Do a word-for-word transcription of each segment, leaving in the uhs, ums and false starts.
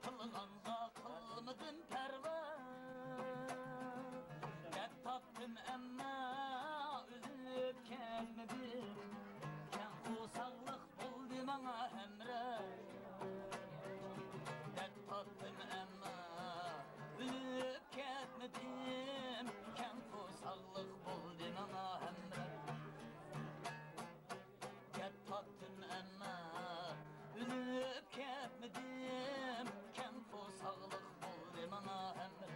قىلغانغا قىلمىدىم پەرۋا، دەپ تاپتىم ئەمما ئۆلۈپ كەتمىدىم، كەڭ قورساقلىق بولدى ماڭا ھەمراھ. دەپ تاپتىم ئەمما ئۆلۈپ كەتمىدىم، كەڭ قورساقلىق بولدى ماڭا ھەمراھ. گەپ تاپتىم ئەمما ئۆلۈپ كەتمىدىم، كەڭ قورساقلىق بولدى ماڭا ھەمراھ.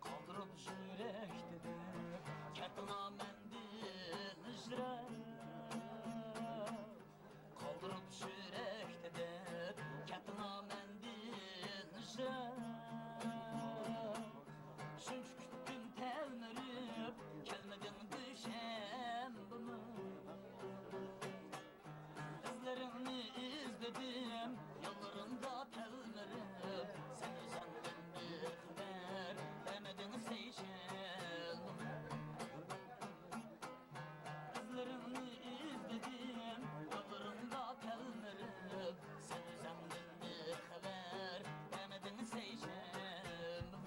قالدۇرۇپ يۈرەكتە دەپ كەتتىڭا مەندىن ئىجرا. قالدۇرۇپ يۈرەكتە دەپ كەتتىڭا مەندىن ئىجرا. شۇنچە كۈتتۈم تەلمۈرۈپ، كەلمىدىڭ دۈشەنبىمۇ. ئىزلىرىڭنى ئىزلىدىم، يوللىرىڭدا تەلمۈرۈپ، سەن ئۆزۈڭدىن بىخەۋەر، بەرمىدىڭ سەيشەنبە. ئىزلىرىڭنى ئىزلىدىم، يوللىرىڭدا تەلمۈرۈپ، سەن ئۆزۈڭدىن بىخەۋەر، بەرمىدىڭ سەيشەنبە.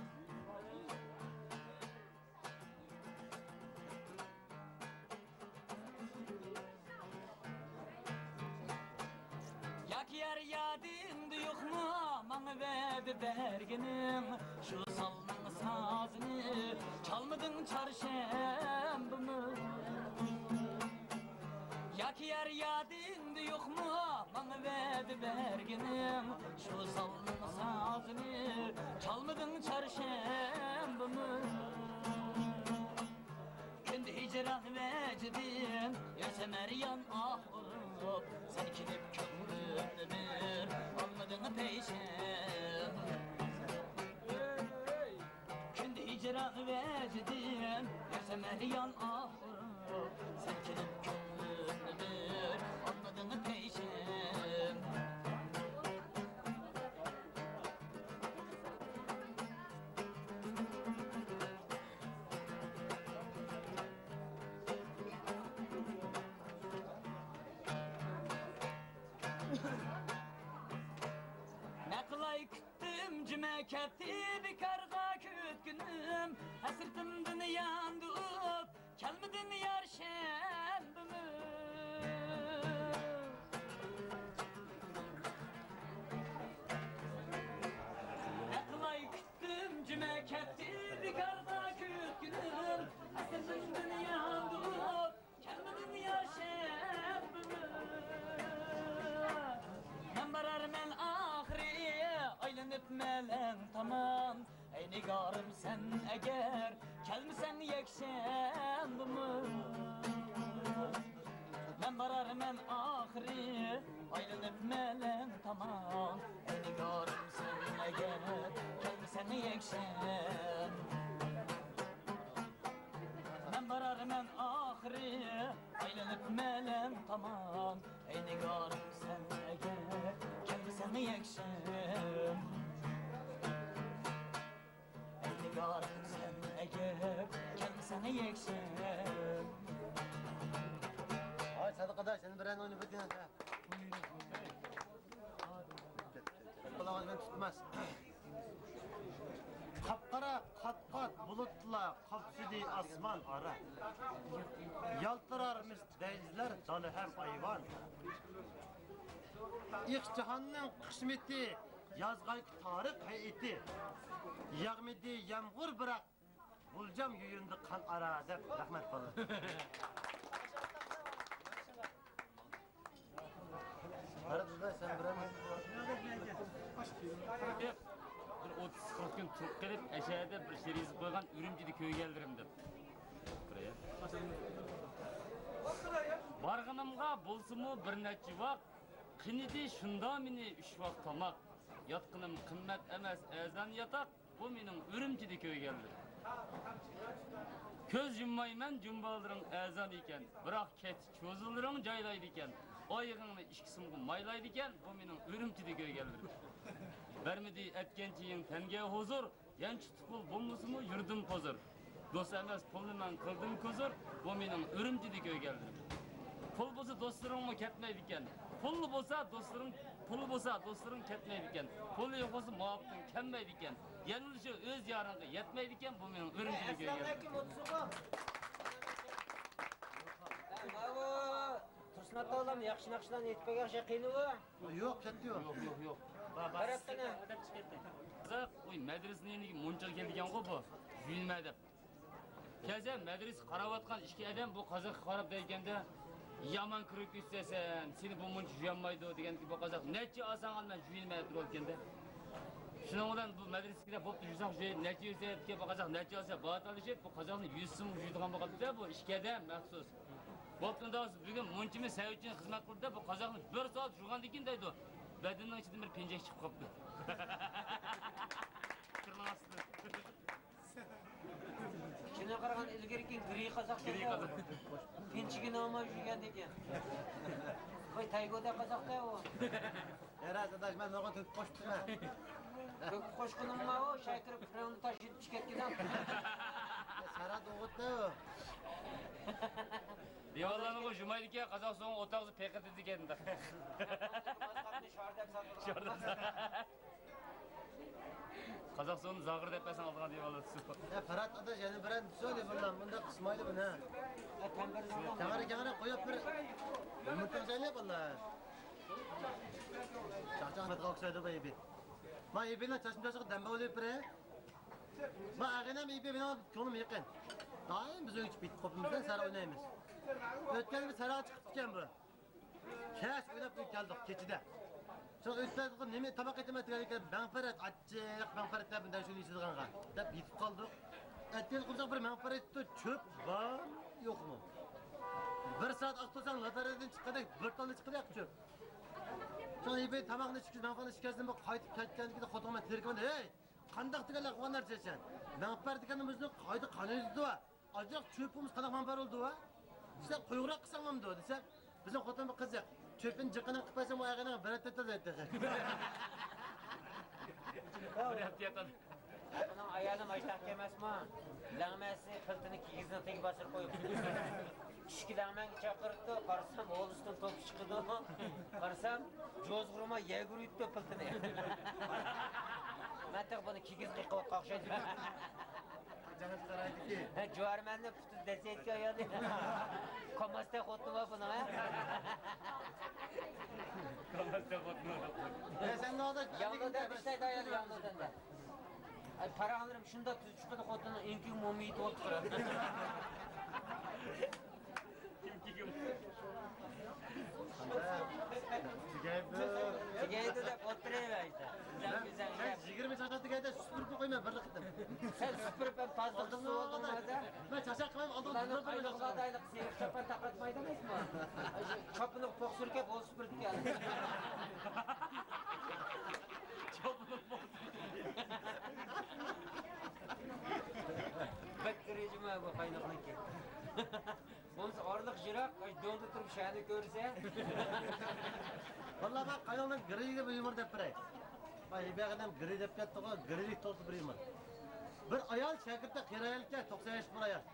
ياكى يار يادىڭدا يوقمۇ ماڭا ۋەدە بەرگىنىڭ؟ شۇ زالنىڭ سازىنى چالمىدىڭ چارشەنبىمۇ؟ ياكى يار يادىڭدا يوقمۇ ماڭا ۋەدە بەرگىنىڭ؟ شۇ زالنىڭ سازىنى چالمىدىڭ چارشەنبىمۇ؟ كۈندە ھىجران ۋەجىدىن يۈرسەم ھەر يان ئاھ ئۇرۇپ، سەن كېلىپ كۆڭلۈمنى بىر ئالمىدىڭ پەيشەنبە. كۈندە ھىجران ۋەجىدىن يۈرسەم ھەر يان ئاھ ئۇرۇپ، سەن كېلىپ كۆڭلۈمنى بىر ئالمىدىڭ پەيشەنبە. نەقىلاي كۈتتۈم جۈمە كەتتى بىكارغا كۈتكىنىم، ھەسرىتىمدىن ياندى ئوت، كەلمىدىڭ يار شەنبىمۇ. نەقىلاي كۈتتۈم جۈمە كەتتى بىكارغا كۈتكىنىم، ھەسرىتىمدىن ياندى ئوت، كەلمىدىڭ يار شەنبىمۇ. مەن بارارمەن ئاخىرى ئايلىنىپ مەلەڭ تامان. ئەي نىگارىم سەن ئەگەر كەلمىسەڭ يەكشەنبىمۇ. مەن بارارمەن ئاخىرى ئايلىنىپ مەلەڭ تامان. ئەي نىگارىم سەن ئەگەر كەلمىسەڭ يەكشەنبە. مەن بارارمەن ئاخىرى ئايلىنىپ مەلەم تامان. ئەي نىگارىم سەن ئەگەر كەلمىسەڭ يەكشەنبە. ئەي نىگارىم سەن ئەگەر كەلمىسەڭ يەكشەنبە. ھاي سادىق ئاداش، سەن بىرەرنى ئويناپ ئۆتىڭ. قۇلاقىڭىز مېنى تۇتماس. قاپقارا قات-قات بۇلۇتلار قاپسىدى ئاسمان ئارا. يالتىرار مىس دەيزىلەر دالا ھەم ئايۋان. ئىخ جاھاننىڭ قىسمىتى، يازغايكى تارىخ ھەيئىتى. ياغمىدى يامغۇر بىراق، غۇلجام يۇيۇندى قان ئارا دەپ. رەھمەت بالىلار. بىر ئوتتۇز قىرىق كۈن تۇرۇپ قېلىپ، ئەشەدە بىر شېئىر يېزىپ قويغان، ئۈرۈمچىدە كۆرگەنلىرىم دەپ. بارغىنىمغا بولسىمۇ بىر نەچچە ۋاق، قىينىدى شۇندا مېنى ئۈچ ۋاق تاماق. ياتقىنىم قىممەت ئەمەس، ئەرزان ياتاق. بۇ مېنىڭ ئۈرۈمچىدە كۆرگەنلىرىم. كۆز يۇممايمەن، جۇمبالىرىڭ ئەرزان ئىكەن، بىراق كەچ چوزۇنلىرىڭ جايلايدىكەن. ئايىغىڭنى ئىككى سۇمغا مايلايدىكەن، بۇ مېنىڭ ئۈرۈمچىدە كۆرگەنلىرىم. بەرمىدى ئەتكەن چېيىڭ تەنگە ھۇزۇر، يانچۇقتا پۇل بولمىسىمۇ يۈردۈم قۇزۇر. دوست ئەمەس پۇلنى مەن قىلدىم كۇزۇر، بۇ مېنىڭ ئۈرۈمچىدە كۆرگەنلىرىم. پۇل بولسا دوستلىرىڭمۇ كەتمەيدىكەن. پۇل بولسا دوستلىرىڭ، پۇل بولسا دوستلىرىڭ كەتمەيدىكەن. پۇل يوق بولسا مۇۋاپىقىڭ كەلمەيدىكەن. يەنىلا شۇ ئۆز يارىڭغا يەتمەيدىكەن، بۇ مېنىڭ ئۈرۈمچىدە كۆرگەنلىرىم. ئەسسالامۇئەلەيكۇم، ئوتتۇزغا. ماۋۇ تۇرسۇن ئاتا بالام ياخشى ناخشىلارنى ئېيتىپ بەرگەن ئوخشاي، قېنى ئۇ؟ يوق، كەتتى ئۇ. يوق، يوق، يوق. قاراپ قېنى. قازاق، ئۇي، مەدرىسىنىڭ يېنىدىكى مۇنچىغا كەلگەنغۇ بۇ. يۇيۇنما دەپ. كەلسە مەدرىسىگە قاراۋاتقان ئىككى ئادەم بۇ قازاققا قاراپ دەيدىكەندە، يامان كىرىپ كېتىسەن، سېنى بۇ مۇنچە يۇيالمايدۇ دېگەندىكىن بۇ قازاق نەچچە ئالساڭ ئال، مەن يۇيۇنمەي تۇرۇۋاتىدىكەندە. شۇنىڭ بىلەن بۇ مەدرىسىگە بوپتۇ يۇيساڭ يۇي، نەچچە يۇيسەن دېگەن بۇ قازاق نەچچە ئالسا باتال ئىشىپ، بۇ قازاقنى يۈز سومغا يۇيىدىغان بولۇپ قاپتۇ بۇ ئىككى ئادەم مەخسۇس. بوپتۇ، ئۇنداق بولسا بۈگۈن مۇنچىمۇ سەن ئۈچۈن خىزمەت قىلدى، بۇ قازاقنى بىر سائەت يۇغاندىن كېيىن دەيدۇ، بەدىنىڭ ئىچىدىن بىر پېنجەك چىقىپ قاپتۇ. كىرنىڭ ئاستىدىن. شۇنىڭغا قارىغاندا ئىلگىرىكى گىرى قازاق گىرى قازاق. پىنچىكى نورمال يۈرگەندىكىن. ۋاي، تەيگودە قازاقتا ئۇ. يا راست ئاداش، مەن نۇرغۇن تۆكۈپ قوشۇپتىمەن. تۆكۈپ قوشقىنىڭما ئۇ، شاي كىرىپ پىرىڭنى تاشلىتىپ چىقىپ كەتكىن. سەرھەت ئوغۇتتا ئۇ. دىۋانلارنىغۇ جۇمايدىكى قازاق سوڭ ئوتاغزى پېقىتىدىكەن. شاردەپ ساتىدىغان. قازاق سوغىنى زاغرا دەپ بەرسەڭ ئالىدىغان دېيىۋالىدۇ. يا پەرھات ئاداش، يەنە بىرەر سۆزلە، بۇنداق قىسمايلى بۇنى. كەڭرى، كەڭرى قويۇپ بىر يۇمۇرتۇڭ سەيلەپ، باللا. چاقچاق قىلىدىغان ئوخشايدۇ بۇ ئىبى. ما ئىبىنىڭ چاچما چاچىقى دەمبە بولۇپ بىرى. ما ئاغىنەم ئىبى مېنىڭ كۆڭلۈم يېقىن. دائىم بىز ئۆيگە چىقىپ يېتىپ قوپىمىز-دە، سەر ئوينايمىز. ئۆتكەن يىلى سەرگە چىقىپتىكەن بۇ. كەچ ئويناپ ئۆيگە كەلدۇق، كېچىدە. شۇ ئۆيدە نېمە تاماق ئېتىمەن دېگەندىكىن، مەڭپەرەت، ئاچچىق مەڭپەرەت دەپ، مەن شۇنى ئېسىدىغانغا دەپ يېتىپ قالدۇق. ئەتىگەن قوپساق بىر مەڭپەرەت تۇتتى، چۆپ بار يوقمۇ؟ بىر سائەت ئاق تۇرساڭ، لاتارىيەدىن چىققاندەك بىر تاللا چىقىدۇ چۆپ. شۇ يېپى تاماقنى ئىچكۈز، مەڭپەرەت ئىچكەزدىن بىر قايتىپ كەتكەندىكىن خوتۇنۇم مەن تېرىكمەن، ھەي! قانداق دېگەنلەر قىلغان نەرسە ئىكەن؟ مەڭپەرەت دېگەننىڭ ئۆزىنىڭ قايدا قانىيدۇ؟ ئازراق چۆپىمىز قانداق مەڭپەرەت بولىدۇ ۋە؟ دېسە، قويۇقراق قىلساڭ بولمامدۇ؟ دېسە، بىزنىڭ خوتۇن بىر قىزىق. چۆپىنى جىقىنى قىلىپ بەرسەم، ئۇ ئاغىنىڭ بىر ھەپتە ياتىدۇ. بىر ھەپتە ياتىدۇ. ئۇنىڭ ئايالى ماشتاق ئەمەسمۇ؟ لەڭمەسى پىلتىنى كىگىزنىڭ تېگىگە باستۇرۇپ قويۇپتۇ. چۈشكە لەڭمەنگە چاقىرىپتۇ، قارىسام، ھوۋلىسىدىن توپا چىقىدۇ. قارىسام، جوزغۇرما يەرگە ئۇرۇۋېتىپتۇ پىلتىنى. مەن تېخى بۇنى كىگىز قېقىۋاتقان ئوخشايدۇ. جاڭ چىقارايدىكى. ھە، جۇۋارمەننى پۇتى دەسسەيدىكەن ئايالى. كاماستە خوتۇنى بار بۇنىڭ، ھە؟ كاماستە خوتۇنى بار. يا، سەن ناداش، ياڭلۇدەن ئىشلەيدۇ ئايال، ياڭلۇدەن. ئاي، پاراڭلىرىم شۇنداق تۈز چىقىدۇ، خوتۇننىڭ ئېڭىكىگە موما يېتىپ ئولتۇرۇپ. تۈگەيدۇ. تۈگەيدۇ دەپ ئولتۇرۇۋەر ئىشتە. بىزەڭ، بىزەڭ دەپ. يىگىرمە چاقچاق تۈگەيدۇ، سۈپۈرۈپ قويماي بىر قېتىم. سەن سۈپۈرۈپ ھەم تازىلىق سۇ ئالدىڭ ھازىر. مەن چاقچاق قىلمايمەن، ئالدىڭ. ئۇلارنىڭ ئاينۇرغا دايلىق سېرىق چاپان تاقاتمايدۇ ئەمەسمۇ؟ شۇ چاپىنىغا پوق سۈركەپ، ھول سۈپۈرىدىكەن. چاپىنىغا پوق سۈركەپ. بەك كىرىجىما بۇ قايناقنىڭكى. بولمىسا ئارىلىق يىراق، دۆڭدە تۇرۇپ شەھەرنى كۆرسە. ۋاللا، مەن قايناقنىڭ گىرىگە بىر يۇمۇر دەپ بېرەي. مەن ھېبەغىنەم گىرى دەپ كەتتىغۇ، گىرىلىك توغرىسىدا بىر يۇمۇر. بىر ئايال شاگىرتتە قېرى ئايالكەن، توقسان ياشلىق بىر ئايال.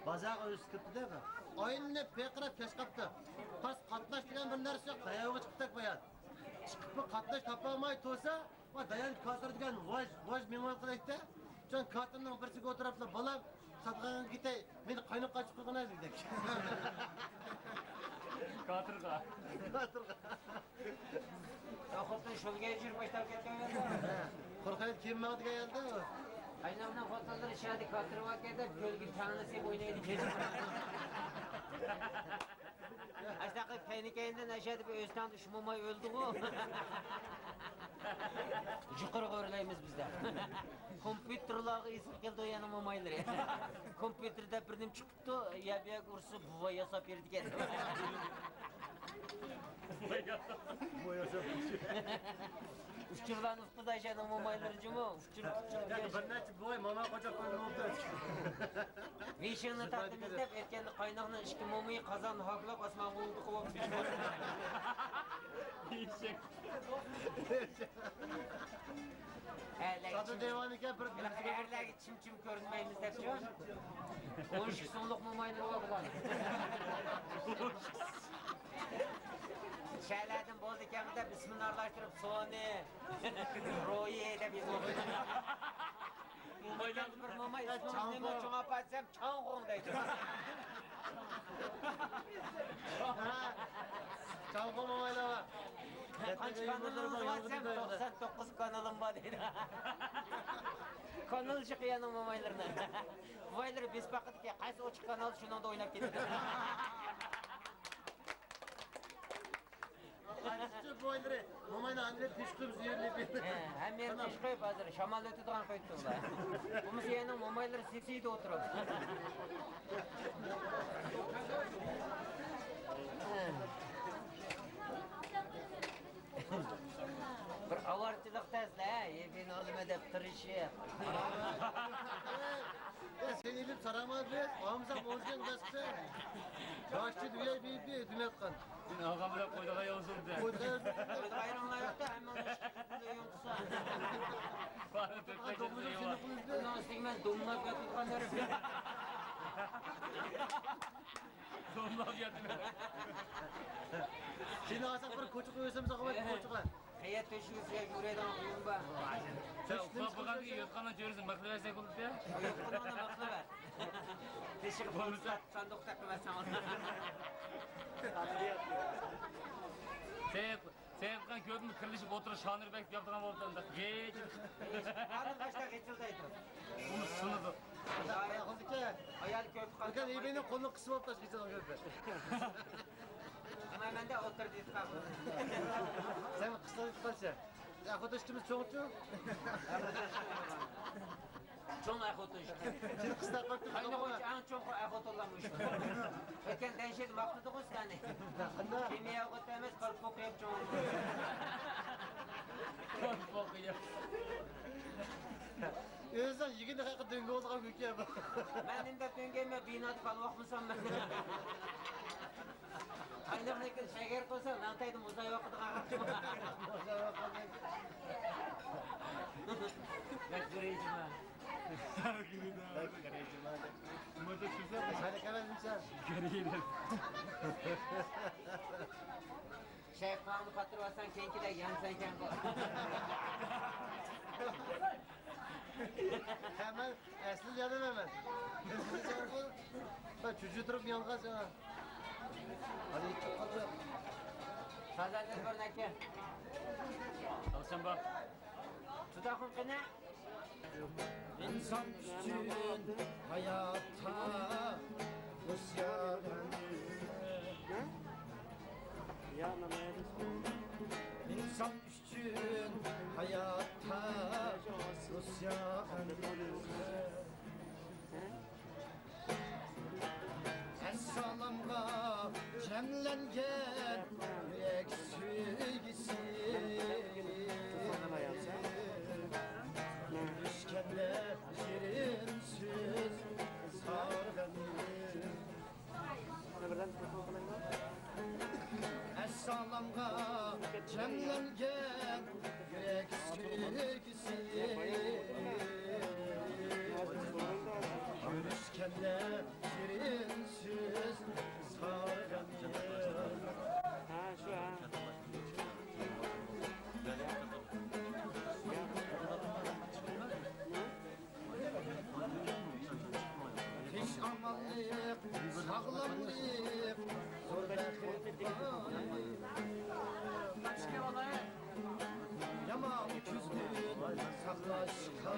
بازارغا ئۆزى كىرىپتۇ-دە، ئايلىنىپ پىرقىراپ كەچ قاپتۇ. قاس قاتناش دېگەن بىر نەرسە يوق، تەييارغا چىقىپتەك بۇ ئايال. چىقىپمۇ قاتناش تاپالماي تۇرسا، ۋاي دايان كاتىر دېگەن ۋاژ، ۋاژ مېڭىۋاتقىدەكتە. شۇ كاتىرنىڭ بىرسىگە ئولتۇراپلا، بالام، ساتقانغا كېتەي، مېنى قايناققا چىقىرغىنا دېگۈدەك. كاتىرغا. كاتىرغا. يا خوتۇن شۇلغا يېتىشىپ باشلاپ كەتكەن يەردە. قۇرۇق ئەينەك كىيىم ماڭىدىغان يەردە. قاينامنىڭ خوتۇنلىرى شەھەردە كاتىرى باركەن دەپ، كۆلگە تەڭلىسىپ ئوينايدىكەن. ئاشۇنداق قىلىپ كەينى-كەينىدىن ئەشەدە بىر ئۆستەڭدە ئۈچ موماي ئۆلدىغۇ. يۇقىرىغا ئۆرلەيمىز بىزدە. كومپيۇتېرلارغا ئېسىل كېلىدۇ يەنە مومايلىرى. كومپيۇتېر دەپ بىر نېمە چىقىپتۇ، يە بۇ يەرگە ئۇرسا بۇۋا ياساپ بېرىدىكەن. بۇۋا ياساپ. ئۈچ ئۇچۇرلارنى ئۇتتۇرىدۇ ئەشەنىڭ مومايلىرى جۇمۇ. ئۇچۇر، ئۇچۇر. ياكى بىر نەچچە بوۋاي ماما قوچاقلارنى ئۇتتۇردى. ۋېشىڭنى تارتىمىز دەپ ئەتكەندە قايناقنىڭ ئىككى مومىيى قازاننى ھاكىلاپ ئاسمانغا ئۇلدۇقى بولۇپ چۈشتى. ۋېشىڭ. سادا دەيۋانىكەن بىر بىر ئەرلەرگە چىم-چىم كۆرۈنمەيمىز دەپچۇ. ئون ئىككى سوملۇق مومايلىرى بار بۇلارنىڭ. شەھەرلەردىن بولدى ئىكەن دەپ ئىسمىنى ئارىلاشتۇرۇپ سونى، رويى دەپ يېزىۋاتىدۇ. مومايلار بىر موماي ئىسمىڭىز نېمە چوڭ ئاپا دېسەم، چاڭغوڭ دەيدۇ. چاڭغوڭ مومايلار بار. قانچە كانىلىڭىز بار دېسەم، توقسان توققۇز كانىلىم بار دەيدۇ. كانىل شۇ قىيانىڭ مومايلىرىنىڭ. بوۋايلىرى بېسىپ باقىدىكەن، قايسى ئوچۇق كانال شۇنىڭدا ئويناپ كېتىدۇ. قايسىچۇ بوۋايلىرى موماينى ئاندىن پېشقىپ يېرىنى. ھە، ھەممە يەرنى پېشقىپ ھازىر شامال ئۆتىدىغان قويۇپتۇ ئۇلار. بولمىسا يەنىڭ مومايلىرى سېسىيدە ئولتۇرۇپ. بىر ئاۋارىچىلىق تەسلە، يېپىنى ئالىمەن دەپ تىرىشىپ. سېنى ئېلىپ ساراڭ بىز ئالمىساق ئون كۈن بەسكىسە. باشچى دۇنيا بىيىپ دېمەتقان. سېنى ئالغان بىلەن قويىدىغان يوقسۇن دە. قويىدىغان يوقسۇن. قويىدىغان يېرىڭلار يوقتا، ھەممىڭلار ئىشقىلىپ يوقسا. بارىڭ تۆپكە كېتىدۇ. ئۇنىڭ ئۈستىگە مەن دومىلاپ ياتىدىغان نەرسە. دومىلاپ ياتىمەن. سېنى ئالساق بىر كوچىغا ئۆسەمسەن، قوچىغا. قەيەر تۆشۈگە سىياك يۈرەيدىغان ئويۇن بار. سەن ئۇخلاپ بولغاندىن كېيىن يوتقاننىڭ چۆرىسىنى مىخلىۋەرسەك بولىدۇ. يوتقاننى مىخلىۋەر. تېشىغا بولمىسا ساندۇق تېقىۋەرسەڭ. سەن، سەن قىلغان كۆردۈم، كىرلىشىپ ئولتۇرۇپ شانۇر بەك ياقىدىغان بولۇپتۇ ئۇنداق. غىچ. ئاندىن باشلاپ غىچىلدايدۇ. ئۇنى سۇنىدۇ. ئايال كۆپ قالسا ئاكا، ئېبىنىڭ قولىنى قىسىۋاپتۇ، غىچىلغان كۆردى. ئەمما مەندە ئولتۇردى يېتىپ قالدى. سەن قىسىلىپ قالسا. ئەخوت ئىككىمىز چوڭچۇ؟ چوڭ ئەخوت ئىككى. سىز قىسلاپ قاپتۇ. قاينىغۇچ ئەڭ چوڭ ئەخوتۇنلار مۇشۇ. ئۆتكەن دەيشىدە ماختىدىغۇ سىلەرنى. كىميە ئەخوت ئەمەس، كالپۇك يەپ چوڭ. كالپۇك يەپ. ئۆزىنىڭ يېگىنى ھەققىدە دۆڭگە بولىدىغان گۆكى بۇ. مەن نېمە دەپ دۆڭگەيمەن، بىنادا كالا باقمىسام مەن. قايناق لېكىن شەگەر قىلسا، لەڭتەيدە مۇزاي ۋاقىدىغا قاپتۇ. مۇزاي ۋاقىدىغا. بەك بىرىنچىما. بەك بىرىنچىما. مۇزاي كۈلسە، سەن كەلمەسمىسەن؟ كۆرەيلى. شەيخانى قاتتۇرۇۋالساڭ، كېيىنكىدەك يانسايكەنغۇ. ھە، مەن ئەسلى يانىمەن مەن. مەن چۈجە تۇرۇپ يانغان ساڭا. ھازىر چىقىپ قالدى. سازاردىن بىر نەككە. ئالسام بار. تۇتاخۇن قېنى؟ ئىنسان ئۈچۈن ھاياتتا رۇسيا. ئىنسان ئۈچۈن ھاياتتا رۇسيا. ئەسسالامغا جەملەنگەن يۈرەك سۆيگۈسى، كۆرۈشكەندە شېرىن سۆز، ئىزھار غەمىم. ئەسسالامغا جەملەنگەن يۈرەك سۆيگۈسى، كۆرۈشكەندە شېرىن سۆز، ئىزھار غەمىم. ھە، شۇ، ھە. تىنچ ئامانلىق، ساغلاملىق، زور بەخت. يامان كۈزدىن ساقلاشقا.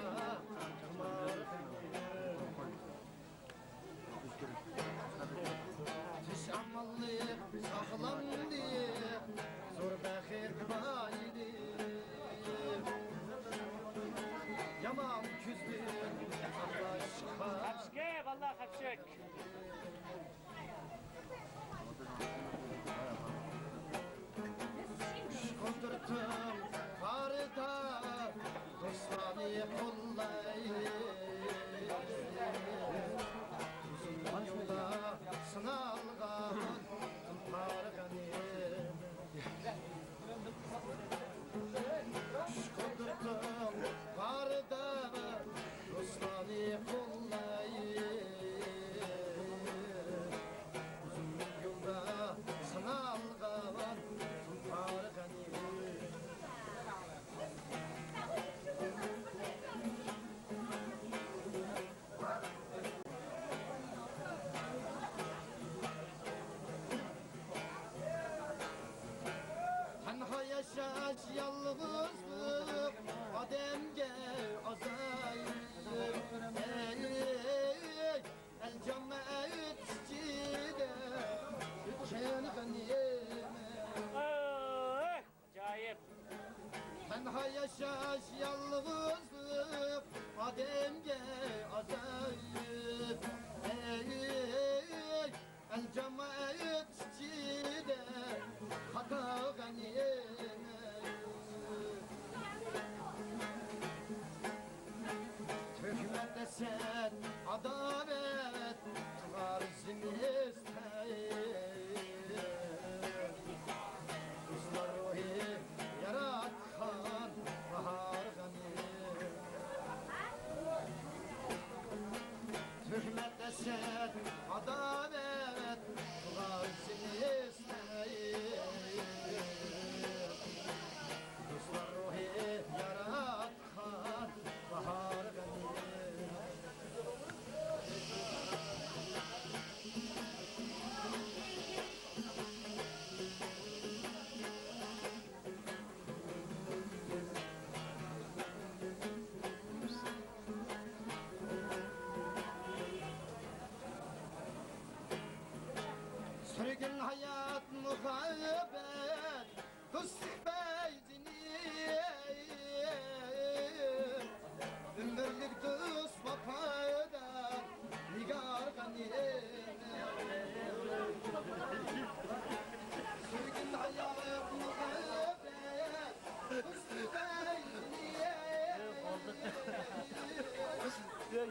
تىنچ ئامانلىق، ساغلاملىق، زور بەخت بايلىق. يامان كۈزدىن ساقلاشقا. خەپشىكى، باللا، خەپشىك. قوللاي. ئۇزۇن يولدا سىنالغان تۇلپار غەنىيمەت. كۈچ-قۇدرىتىڭ باردا دوستلارنى قوللاي. ئۇزۇن يولدا سىنالغان تۇلپار غەنىيمەت. تەنھا ياشاش، يالغۇزلۇق ئادەمگە ئازايىم. ئەي، ئەل جامائەت ئىچىدە ئۆتكەن غەنىيمەت. ئاجايىپ. تەنھا ياشاش، يالغۇزلۇق ئادەمگە ئازايىپ. ئەي، ئەل جامائەت ئىچىدە خاتا غەنىيمەت. تۆھمەت، ھەسەت، ئاداۋەت قىلار زىمىستان. دوستلار روھى ياراتقان باھار غەمى. تۆھمەت، ھەسەت، ئاداۋەت قىلار زىمىستان. دوستلار روھى ياراتقان باھار غەمى. سۈرگۈن ھايات، مۇھەببەت، دوستلۇق پەيزىنى، ئۆمۈرلۈك دوست ۋاپادا نىگار غەنى. سۈرگۈن ھايات، مۇھەببەت، دوستلۇق پەيزىنى،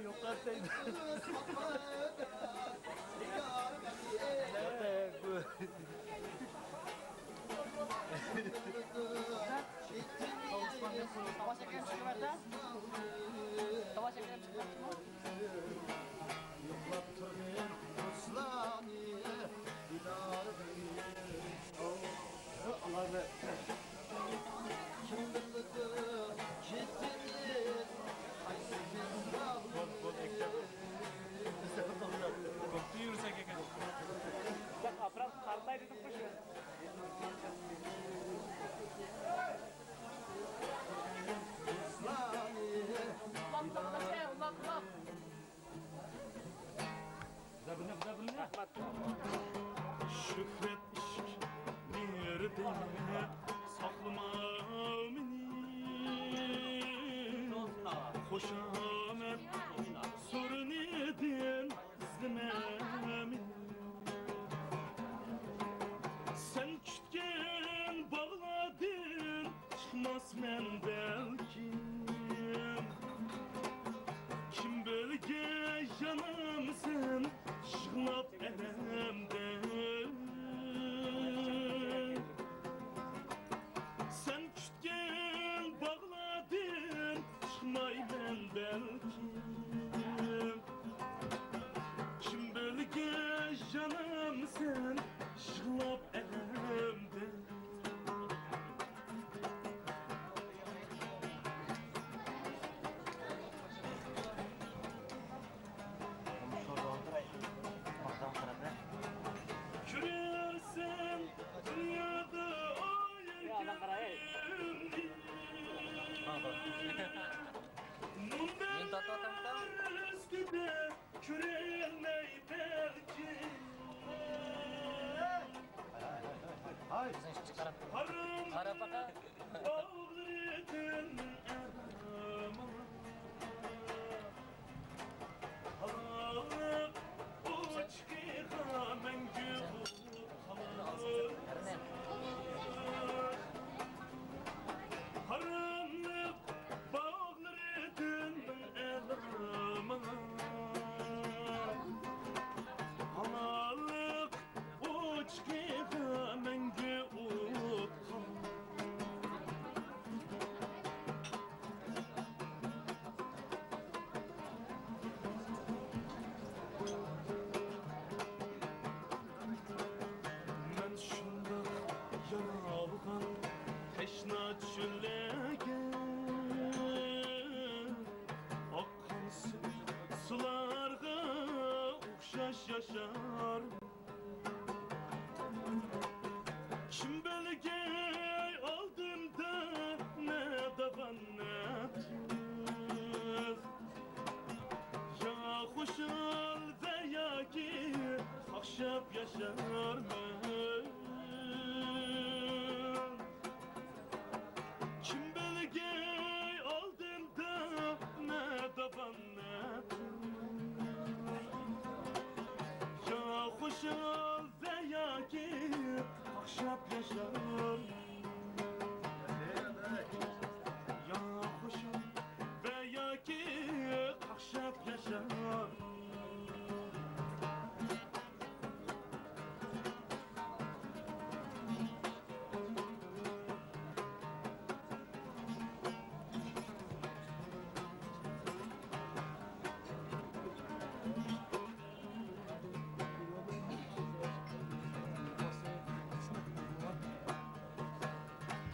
يوقاتايدۇ. دوست ۋاپادا نىگار غەنى. تاۋاش ئەكرەم چىقىۋەردى. تاۋاش ئەكرەم چىقىۋەردىمۇ؟ يوقلاپ تۇرغىن دوستلارنى دىدار قىلىپ. ئۇلارنى كىم بىلىدۇ، كېتىمىز قايسى مەزگىل. بول، بول، ئەكەل. بىز دە بىر توغرا. بوپتۇ، يۈرسەك ئەكەل. بەك ئاپىرىپ قارىماي دېدىمغۇ شۇ. ئۇلاپ، ئۇلاپ، ئۇلاپ. شۆھرەت ئىشىك نېرىدە ساقلىما مېنى، خۇشامەت سورۇنىدىن ئىزدىمە مېنى. سەن كۈتكەن باغلاردىن چىقماسمەن بەلكىم. كىم بىلگەن يانامسەن يىغلاپ ئەلەمدىن. سەن كۈتكەن باغلاردىن چىقمايمەن بەلكىم. كىم بىلگەن يانامسەن يىغلاپ ئەلەمدىن. كۆرەرسەن دۇنيادا ئايەركەنلىكىمنى. مۇنبەر ئۈستىدە كۆرەلمەي بەلكىم. قارا باقا. باغلىرىدىن ئەمما خالىق ئوچىقىغا مەڭگۈ قالار. قاراملىق باغلىرىدىن چۆللەرگە ئاققان سۇلارغا ئوخشاش ياشار. كىم بىلگەي ئالدىمدا نە داۋان، نە قىز، يا خۇشال ۋە ياكى قاقشاپ ياشارمەن. كىم بىلگەي ئالدىمدا نە داۋان، نە قىز، يا خۇشال ۋە ياكى قاقشاپ ياشار. يا خۇشال ۋە ياكى قاقشاپ ياشار.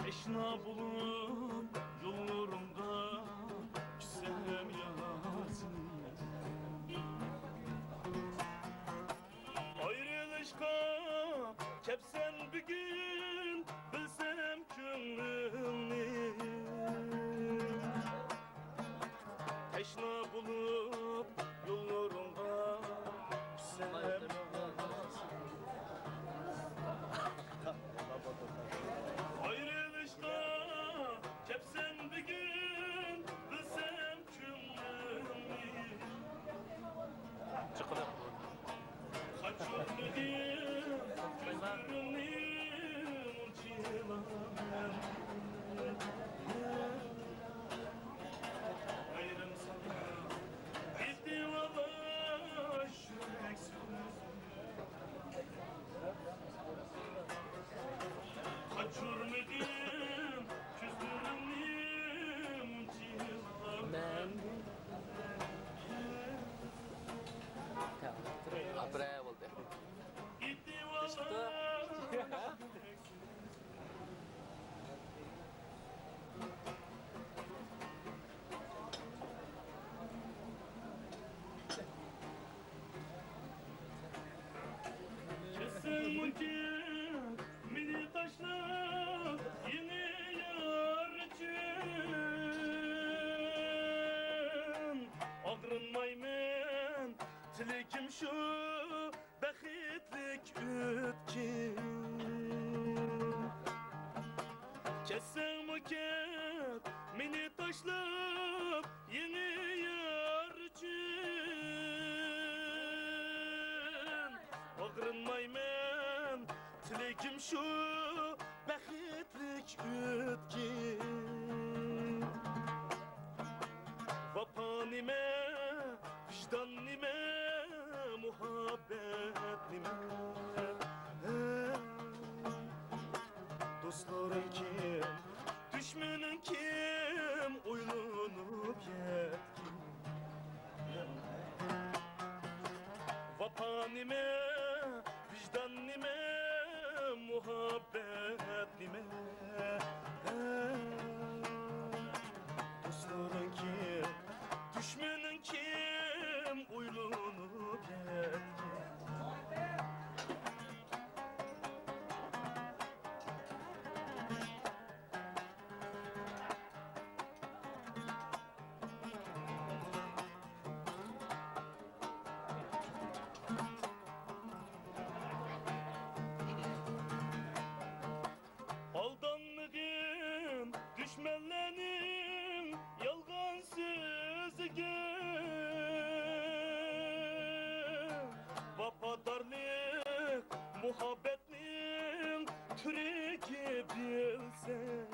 تەشنا بولۇپ يوللىرىڭغا چۈشسەم ياسىنى. ئايرىلىشقا كەپسەن بۈگۈن، بىلسەم كۆڭلۈڭنى. تەشنا بولۇپ يوللىرىڭغا چۈشسەم. ئايرىلىشقا كەپسەن بۈگۈن، بىلسەم كۆڭلۈڭنى. چىقىلىپ. قاچۇرمىدىم كۆزلىرىمنى مۇنچىلا مەن. ئايرىم ساڭا ئېيتىۋالاي يۈرەك سۆزۈمنى. قاچۇرمىدىم كۆزلىرىمنى مۇنچىلا مەن. ئاپىرە بولدى. ئېيتىۋالاي. كەتسەڭمۇ كەت مېنى تاشلاپ يېڭى يار ئۈچۈن. ئاغرىنمايمەن، تىلىكىم شۇ بەختلىك ئۆتكۈن. كەتسەڭمۇ كەت مېنى تاشلاپ يېڭى يار ئۈچۈن. ئاغرىنمايمەن، تىلىكىم شۇ بەختلىك ئۆتكۈن. ۋاپا نېمە، ۋىجدان نېمە، مۇھەببەت نېمە؟ دوستلىرىڭ كىم، دۈشمىنىڭ كىم، ئويلىنىپ يەتكىن. ۋاپا نېمە، ۋىجدان نېمە، مۇھەببەت نېمە؟ دوستلىرىڭ كىم، دۈشمىنىڭ كىم، ئويلىنىپ يەتكىن. ئالدانمىغىن دۈشمەنلەرنىڭ يالغان سۆزىگە. ۋاپادارلىق مۇھەببەتنىڭ تۈرىگە بىلسەڭ.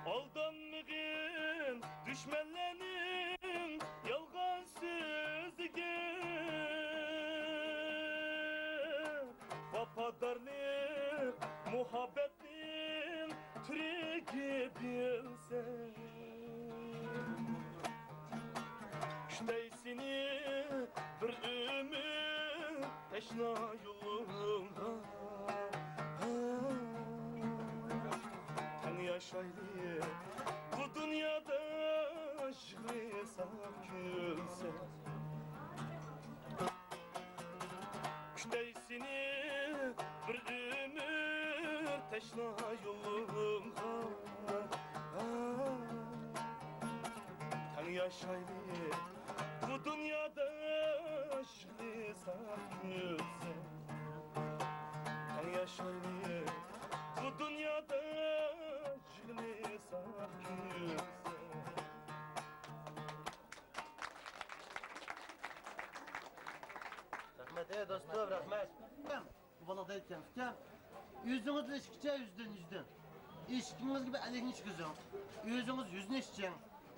ئالدانمىغىن دۈشمەنلەرنىڭ يالغان سۆزىگە. ۋاپادارلىق مۇھەببەتنىڭ تۈرىگە بىلسەڭ. كۈتەي سېنى بىر ئۆمۈر تەشنا يولۇڭغا. ياشايلى بۇ دۇنيادا يىغلىساق كۈلسە. كۈتەي سېنى بىر ئۆمۈر تەشنا يولۇمغا. تەڭ ياشايلى بۇ دۇنيادا يىغلىساق كۈلسە. تەڭ ياشايلى بۇ دۇنيادا يىغلىساق كۈلسە. رەھمەت، ئەي دوستۇم، رەھمەت. بۇ بالا دەيدىكەن، ئۇكام، ئۆزىڭىز ئىچكىچە يۈزدىن يۈزدىن. ئىچكىڭىزگە بىر ئەللىكنى ئىچكۈزۈڭ. ئۆزىڭىز يۈزنى ئىچىڭ.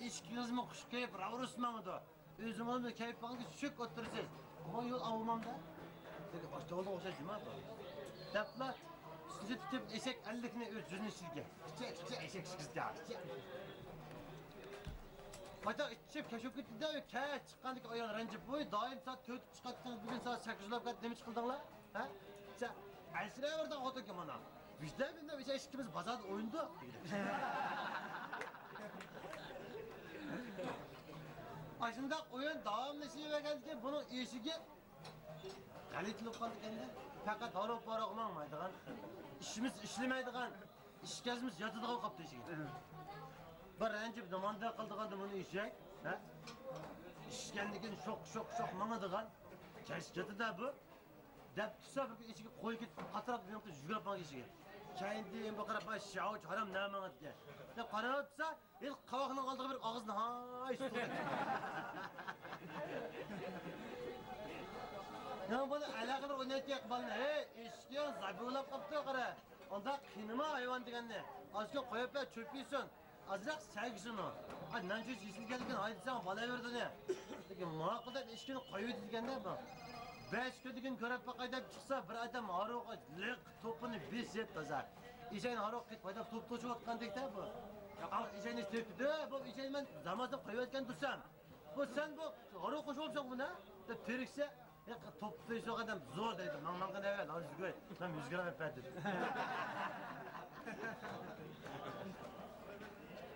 ئىچكىڭىزمۇ خۇش كېلىپ راۋرۇس ماڭىدۇ. ئۆزىڭىزمۇ كەيپىڭىزگە چۈشۈپ ئولتۇرىسىز. ئامان يول ئاۋۇمامدا. دېدى، ئاشتاۋۇلغا ئوخشاش جۇما بۇ. دەپلا، ئۈستىنى تىكىپ ئېشەك ئەللىكنى ئۆز يۈزىنى ئىچىدىكەن. ئىچە، ئىچە، ئېشەك ئىچكۈزدى، ئىچە. قايتا ئىچىپ كەچۈپ كېتىدۇ، كەچ چىققاندىكى ئايال رەنجىپ، ۋوي، دائىم سائەت تۆتتە چىقاتتىڭىز، بۈگۈن سائەت سەككىز بولۇپ كەتتى، نېمە ئىش قىلدىڭلار؟ ھە؟ سەن ئەسلى بىردە خوتۇنكەن مانا. بىزدە بىندە بىز ئىككىمىز بازاردا ئوينىدۇق. ئاشۇنداق ئويۇن داۋاملىشىۋەرگەندىكىن بۇنىڭ ئېشىكى غەلىتە بولۇپ قالدىكەن-دە. پەقەت ھاروق-پاروق ماڭمايدىغان، ئىشىمىز ئىشلىمەيدىغان، ئىشكەزمىز ياتىدىغان قاپتۇ ئېشىكى. بىر رەنجىپ نېمانداق قىلىدىغاندۇ بۇنى ئېشەك؟ ھە؟ ئىشكەندىكىن شوق، شوق، شوق ماڭىدىغان. كەچ ياتىدۇ بۇ. دەپ تۇرسا، بىر كۈن ئېشىكى قويۇپ كېتىپ، قاتراپ بىر يۇقتا يۈگۈرۈپ ماڭغان ئېشىكى. كەينىدىن بىر قاراپ، «ۋاي، شاۋۇچ ھارام نەمە ماڭىدىكەن؟» دەپ قاراپ تۇرسا، ھېلىقى قاۋاقنىڭ ئالدىغا بېرىپ، ئاغزىنى ھاي سۇ. يا بۇنى ئالاقە بىر ئوينايتتى بالىنى. ھەي، ئېشىكىڭ زاپى بولاپ قاپتۇ، قارا. ئۇنداق قىينىما ھايۋان دېگەننى. ئازكۈن قويۇپ بەر، چۆپ يېسۇن. ئازراق سەگىسىنۇ. ئاي، نان چۈش يېسىلگەندىكىن ھايدىساڭ بالاۋېرىدۇ نى. لېكىن ماقۇل دەپ ئېشىكىنى قويۇۋېتىدىكەن-دە بۇ. بەش كۈندىن كېيىن كۆرۈپ باقاي دەپ چىقسا، بىر ئادەم ھاروققا لىق توپىنى بېسىپ تازا. ئېشەكنى ھاروققا كېتىپ ھايداپ توپ توشۇۋاتقاندەك-دە بۇ. ئا، ئېشەكنى تېپىپتۇ، بۇ ئېشەك مەن نامازنى قويۇۋەتكەن تۇرسام. بۇ سەن بۇ ھاروق قوشۇۋالساڭ بۇنى دەپ تېرىكسە. يا، توپ تۇتۇش يوق ئادەم زور دەيدۇ. ماڭ، ماڭغىن ئەۋەل، ھازىر يۈگۈرەي. مەن يۈز گرام ئەپ بەردىم.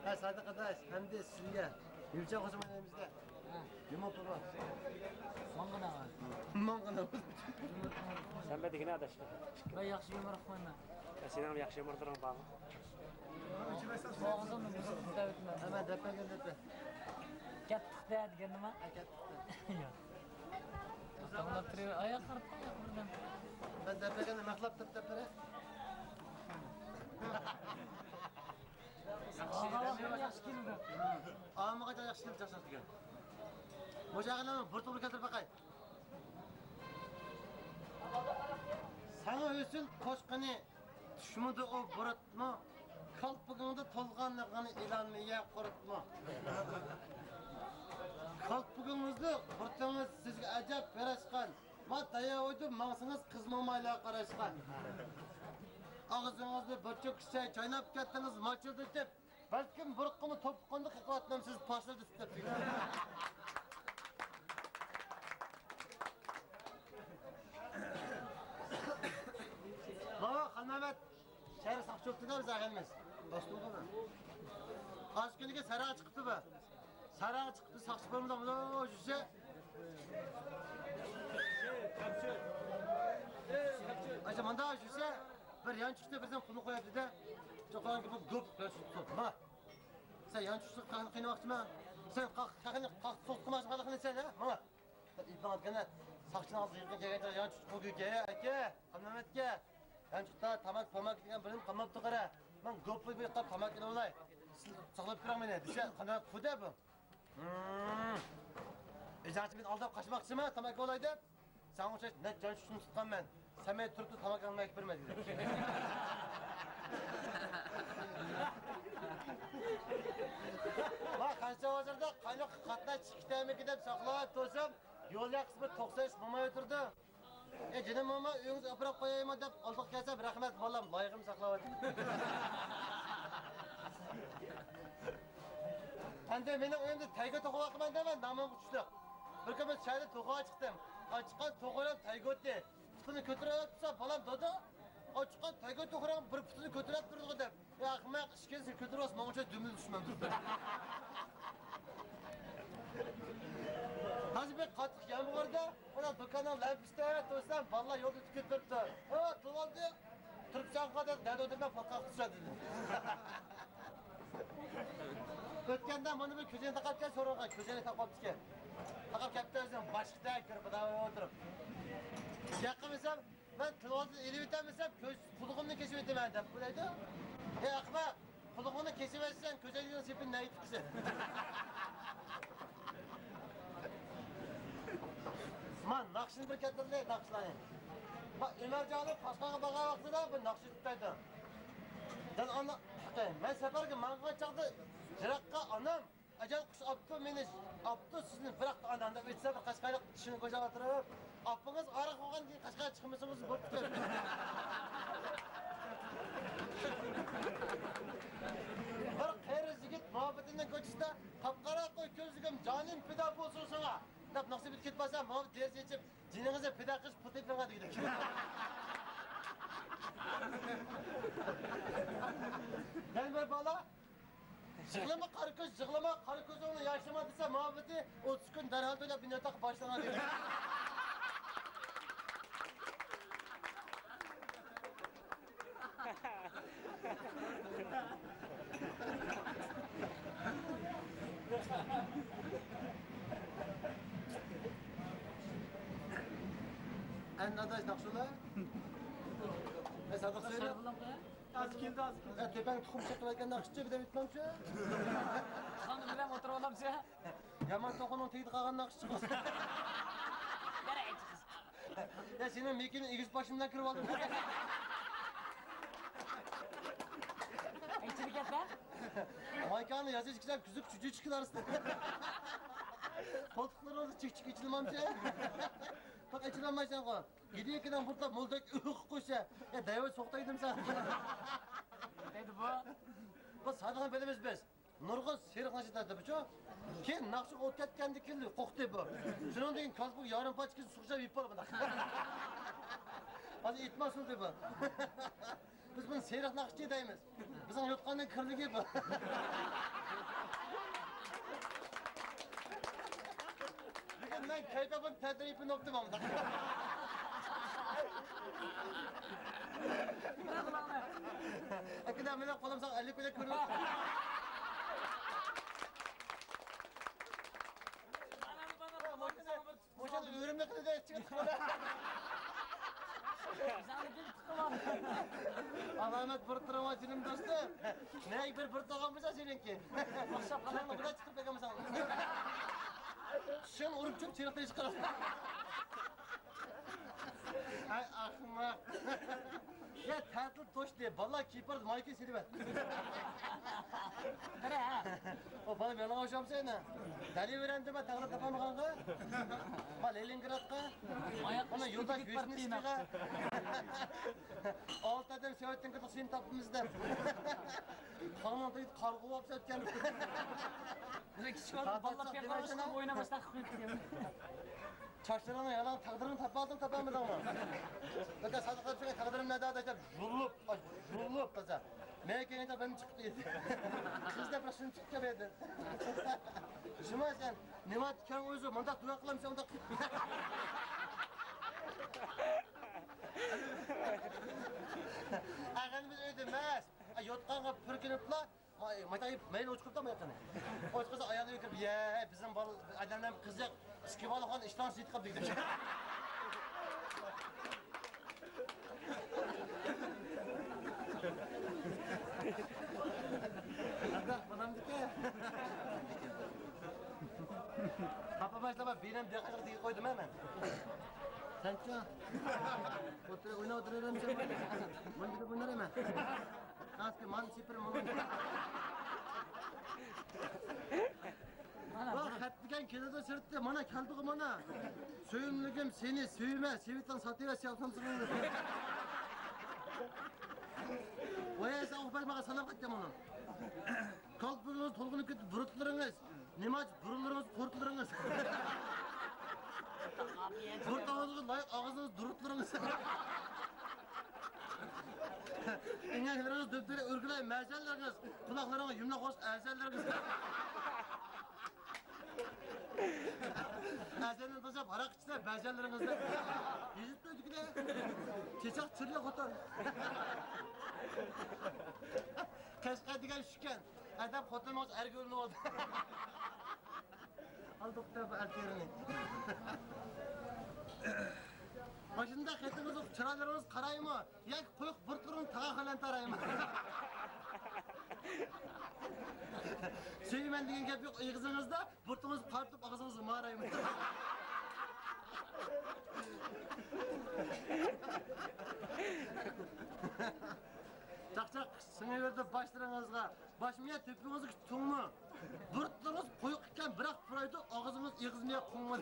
ھە، سادىق ئاداش، ئەمدى سىزگە يۈلچەن قوشۇپ ئوينايمىز-دە. ھە. يۇمۇر پۇل بار. ماڭغىن ئەۋەل. ماڭغىن ئەۋەل. سەن بەر دېگىنە ئاداش. مەن ياخشى يۇمۇر ئۇقمايمەن. يا، سېنىڭ ياخشى يۇمۇرلىرىڭ بارمۇ؟ بوغۇزۇمنى بۇزۇپ كېتەۋېتىمەن. ھە، مەن دەپ بەرگىن، دەپ بەر. كەتتۇق-دە دېگەن نېمە؟ ھە، كەتتۇق-دە. ياق. ئاياق قارىتىپ، ئاياق بىردەم. مەن دەپ بەرگەندە مەخلەپ دەپ، دەپ بېرە. ياخشى كېلىدۇ. ئامىغا ياخشى كېلىدۇ، ياخشى دېگەن. مۇشۇ ئاغىنىنىڭ بىر تومۇر كەلتۈرۈپ باقاي. ساڭا ھۆسن قوشقىنى چۈشمىدى ئۇ بۇرۇتمۇ؟ كالپۇكۇڭدا تولغانلىقىنى ئېلانمۇ يە قۇرۇتمۇ؟ كالپۇكۇڭىزدا بۇرۇتىڭىز سىزگە ئەجەب ياراشقان. ما تاياۋۇيدا ماڭسىڭىز قىز مومايلار قاراشقان. ئاغزىڭىزدا بىر چوكا چاي چايناپ كەتتىڭىز ماچىلدىتىپ. بەلكىم بۇرۇتقىمۇ توپقۇندا قېقىۋاتمامسىز پاشلىدىتىپ دەپ. ماۋۇ خانمەمەت شەھەر ساقچى بوپتۇ-دە بىز ئاغىنىمىز. دوستۇم بۇ. ئاز كۈنىگە ساراغا چىقىپتۇ بۇ. ساراغا چىقىپتۇ، ساقچى بولمىدى، مۇنداق يۈرسە. ئاشۇ مۇنداق يۈرسە، بىر يانچۇقتا بىردەم پۇلنى قوياتتى-دە. چوقۇم بۇ گوپ يانچۇقتا تۇتۇپ، ما. سەن يانچۇقتا قاقنى قىينىماقچىما؟ سەن قاق-، قاقنى قاق-، سوقماقچى قىلغىنى سەن، ھە؟ ماڭا. ئىپنىڭ ئاتقىنى ساقچىنىڭ ئالدىغا يېقىن كەلگەن چاغدا يانچۇقتا قول كۆيۈپ كەل، ئاكا، خانمەمەتكە. يانچۇقتا تاماكا، پاماكا دېگەن بىرنېمە قالماپتۇ، قارا. مەن گوپلا بىر قاپ تاماكا ئېلىۋالاي. سىز ساقلاپ بېرىڭ مېنى، دېسە، خانمەمەت قۇ-دە بۇ. ھىم. ئىجازەت مېنى ئالداپ قاچماقچىما، تاماكا ئالاي دەپ؟ ساڭا ئوخشاش نەچچە جان شۇشۇمنى تۇتقان مەن. سەن مېنى تۇرۇپ تۇرۇپ تاماكا ئالماي بېرمە دېدى. ما قانچە ھازىردا قاينىققا قاتناش چىقىپ كېتەرمىكىن دەپ ساقلاپ تۇرسام، يول ياقىسى بىر توقسان ئۈچ موماي ئولتۇرىدۇ. ئەي جېنىم موما، ئۆيىڭىزگە ئاپىرىپ قويايمۇ دەپ ئالدىغا كەلسەم، رەھمەت بالام، لايىقىمنى ساقلاۋاتىدۇ. ئەمدى مېنىڭ ئۆيۈمدە تەيگە توقۇۋاقمەن دەيمەن، نامىمغا چۈشلۈق. بىر كۈن مەن شەھەردە توخۇغا چىقتىم. ئاچىققان توخۇلار تەيگە ئوتى. پۇتىنى كۆتۈرۈپ تۇرسا، بالام، دادا، ئاچىققان تەيگە توخۇلار بىر پۇتىنى كۆتۈرۈپ تۇرىدىغۇ دەپ. يا ئەخمەق، ئىككىنچى ھازىر بىر قاتتىق يامغۇردا، مانا دۇكاننىڭ لەمپىسىدە تۇرسام، بالىلار يولدا ئۆتۈپ كېتىپ بېرىپتۇ. ھە، تۇرۇۋالدى. تۇرۇپسەنغۇ دەپ، نەدە ئولتۇرماي پاتقاققا چۈشەر دېدى. ئۆتكەندە مانا بىر كۆزەينەك تاقاپ كەل سورىغان، كۆزەينەك تاقاپتىكەن. تاقاپ كەپتۇ ئۆزۈم باشقىدەك كىرىپ، مۇنداق ئولتۇرۇپ. ياقمىسام، مەن تېلېۋىزورنى ئېلىۋېتەلمىسەم، كۆز، قۇلىقىمنى كېسىۋېتىمەن دەپ ئويلايدۇ. ئەي ئەخمەق، قۇلىقىڭنى كېسىۋەتسەڭ، كۆزەينىكىڭ سېپىنى نەگە تىكىسەن؟ ما ناخشىنى بىر كەلتۈرلى، ناخشىلارنى. ما ئۆمەرجاننىڭ قەشقەرگە بارغان ۋاقتىدا بىر ناخشا ئېيتىپ بەردى. دەل ئانا، مەن سەپەرگە ماڭغان چاغدا يىراققا ئانام، ئەجەل قۇش ئاپتۇ مېنى، ئاپتۇ سىزنى بىراق ئانا دەپ ئېيتسا، بىر قەشقەرلىق چىشىنى گوجاپ ئولتۇرۇپ، ئاپىڭىز ئاغرىق بولغاندىن كېيىن قەشقەرگە چىقمىسىڭىز بوپتۇ. بىر قېرى يىگىت مۇھەببىتىنىڭ كوچىسىدا، قاپقارا قوي كۆزلۈكۈم جانىم پىدا بولسۇن ساڭا دەپ ناخشا بىلەپ كېتىپ بارسا، ماۋۇ دېرىزە ئېچىپ، جېنىڭىزنى پىدا قىلىش پۇل تېپىڭا دېگۈدەك. يەنە بىر بالا، يىغلىما قارا كۆز، يىغلىما، قارا كۆزۈڭنى ياشلىما دېسە، مۇھەببىتى ئوتتۇز كۈن دەرھال تۆلەپ، بىنياتاققا باشلىغان دېگۈدەك. ئەمدى ئاداش ناخشىلار. ئەي، سادىق سۆيلە. ھازىر كېلىدۇ، ھازىر كېلىدۇ. ئە، تۆپەڭ تۇخۇم چېقىۋەتكەن ناخشىچى، بىر دەم ئېيتمامچۇ؟ خانىم بىلەن ئولتۇرۇپ ئالامسەن؟ يامان توخۇنىڭ تېگىدە قالغان ناخشىچى. يا سېنىڭ مېكىنى ئېگىز باشىمدىن كىرىپ ئالدىم. ئېچىلىپ كەتتى. مايكانى يازىش كىسەم كۈزۈك چۈجۈ چىقىدۇ ئارىسىدا. قولتۇقلىرىڭىز چىك چىك ئېچىلمامچە؟ بەك ئېچىلالمايسەنغۇ. گىدىكىنىڭ بۇرتلاپ مولدەك ئۆخ قوشسا، يا دەيۋە سوقتايدىم سەن. دەيدۇ بۇ. بۇ سادىغان بىلىمىز بىز. نۇرغۇن سېرىق ناخشا تارتىپچۇ. كېيىن ناخشا ئوت كەتكەندىن كېيىن قوقتى بۇ. شۇنىڭدىن كېيىن كاسبۇك يارىم پاچكىسى سۇغا يېپىپ بولدى. ھازىر ئېيتماسۇن دېدى بۇ. بىز بۇنى سېرىق ناخشىچى دەيمىز. بىزنىڭ يوتقاننىڭ كىرلىكى بۇ. بۈگۈن مەن كەيپىمنى تەتۈر يېپىپ ئوقۇدۇم ئانداق. ئاكىلەر مېنىڭ قولۇم ساڭا ئەللىك بىلەن كۆرۈنۈپ. مۇشۇ ئۆرۈمنى قىلدى ئىچىگە تىقىلدى. ئالامەت بىر تۇرۇڭ جېنىم دوستۇم. نەگە بىر بىر تۇرغان بولسا سېنىڭكى. ئوخشاپ قالغان بۇدا چىقىپ بەرگەنمىسەن. چىشىڭنى ئۇرۇپ چۈشۈپ چىرىقتىن چىقىرىپ. ئەي ئەخمەق. يا تەتىل توشتى، بالىلار كېلىپ بارىدۇ، مايكىنى سېلىۋەت. قارا. ئۇ بالا مېنىڭغا ئوخشامسەن ھە؟ دەلىۋېرەمدىمەن تەڭلا تاپالمىغانغا. ما لېنىنگرادقا. مانا يولدا ۋىشنىسكىغا. ئالتە ئادەم سېۋەتتىن كىردۇق سېنى تاپىمىز دەپ. تاڭنىڭ تېگىدە قارغا بولۇپ سەتكەن. بىز كىچىك ۋاقىتتا بالىلار پىيادە قاراشتا ئويناپ باشلاپ قويۇپ كەتكەن. چاچلىرىڭنى يالاڭ، تەقدىرىڭنى تاپالدىڭ، تاپالمىدىڭمۇ؟ بەكە سادىق دەپ تەقدىرىم نەدە دەپ يۇلۇپ، يۇلۇپ تازا. مەن كەينىدە بىرنى چىقىپ دېدى. قىز دەپ بىر شۇنى چىقىپ كەلدى. شۇما سەن نېمە كەڭ ئۆزى مۇنداق دۇئا قىلامسەن ئۇنداق. ئەغەنىمىز ئۆيدە ئەمەس. يوتقانغا پۈركىنىپلا. ما-، مايتا يەپ مەيلى ئوچۇقۇپتا ماياقنى. ئوچۇقسا ئايالى كىرىپ، يە، بىزنىڭ بالا، ئادەملەر قىزىق، ئىككى بالا خان ئىشتان سېتىپ قاپتۇ دېدى. ئانداق بولامدىكەن. خاپا باشلىما، بىنەم دېقىشىغا دېگىپ قويدۇم مەن. سەنچۇ؟ ئوتتۇرا ئويناپ ئولتۇرۇۋېرەمسەن؟ مانا بىر ئوينايمەن. ئاسكى مانا سېپىر مانا. ۋا خەت دېگەن كېلىدۇ سىرتتا، مانا كەلدىغۇ مانا. سۆيۈملۈكۈم سېنى سۆيمە، سېۋىتىڭ ساتىۋەر سىيالسام سىرىڭنى. ۋاي سەن ئۇقۇپ ماڭا سالام قايتتى مانا. كالپۇكىڭىز تولغىنىپ كېتىپ بۇرۇتلىرىڭىز. نېمە ئاچ بۇرۇنلىرىڭىز، قۇرتلىرىڭىز. بۇرۇت ئاغزىغا لايىق ئاغزىڭىز، دۇرۇتلىرىڭىز. ئىڭەكلىرىڭىز دۈپدۈرە ئۆرگۈلەي مەشەللىرىڭىز، قۇلاقلىرىڭىز يۇمىلاق بولسا ئەزەللىرىڭىز. ئەزەلدىن باشلاپ ھاراق ئىچسە بەشەللىرىڭىزدە. يېزىپ قويدۇكىدە. چېچەك چۈرلە خوتۇن. قەشقەر دېگەن شۇكەن. ئادەم خوتۇن بولسا ئەرگە ئۆرۈنۈۋالدى. ئالدۇق دەپ ئەر تېرىنى. ماشىنىدا خېتىڭىزغا چىرايلىرىڭىز قارايمۇ؟ ياكى قويۇق بۇرۇتلىرىڭىز تاغاق بىلەن تارايمۇ؟ سۆيىمەن دېگەن گەپ يوق ئېغىزىڭىزدا، بۇرۇتىڭىزنى قارىتىپ ئاغزىڭىزغا مارايمۇ؟ چاقچاق سىڭىۋېرىدۇ باشلىرىڭىزغا. باشمۇ يا تۆپىڭىزدىكى تۇڭمۇ؟ بۇرۇتلىرىڭىز قويۇق ئىكەن، بىراق پۇرايدۇ، ئاغزىڭىز ئېغىزمۇ يا قۇڭمۇ؟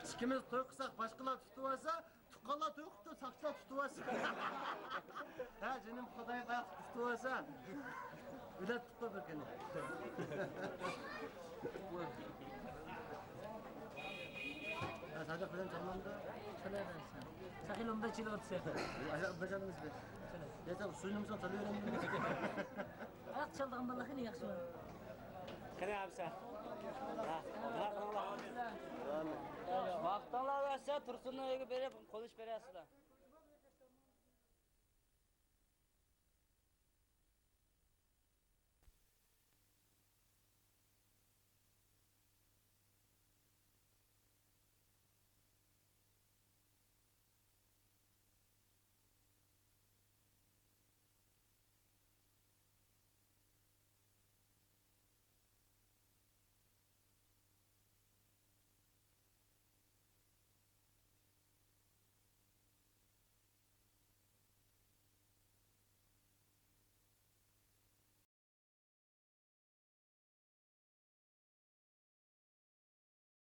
ئىككىمىز توي قىلساق، باشقىلار تۇتۇۋالسا، تۇغقانلار توي قىپتۇ، ساقچىلار تۇتۇۋالسا. ھە، جېنىم، خۇدايىم ئاياق تۇتۇۋالسا. ئۆلەتتۇق بىر كۈنى. ھە، سادىق بىلەن چالمامدۇ؟ چالايۋەرسەن. ساقىلىمدا چېلىۋاتىسەن. ئاياق بېجەرمىز بىز. چالاي. يا، سەن سۇينىمسان چالىۋېرەمدىم. ئاياق چالدىغان بالىلار خېلى ياخشى. قېنى ئابىسە. ھە، بۇلار قاراڭلار. ۋاقتىڭلار بولسا تۇرسۇننىڭ ئۆيىگە بېرىپ قول ئېلىشىپ بېرەرسىلەر.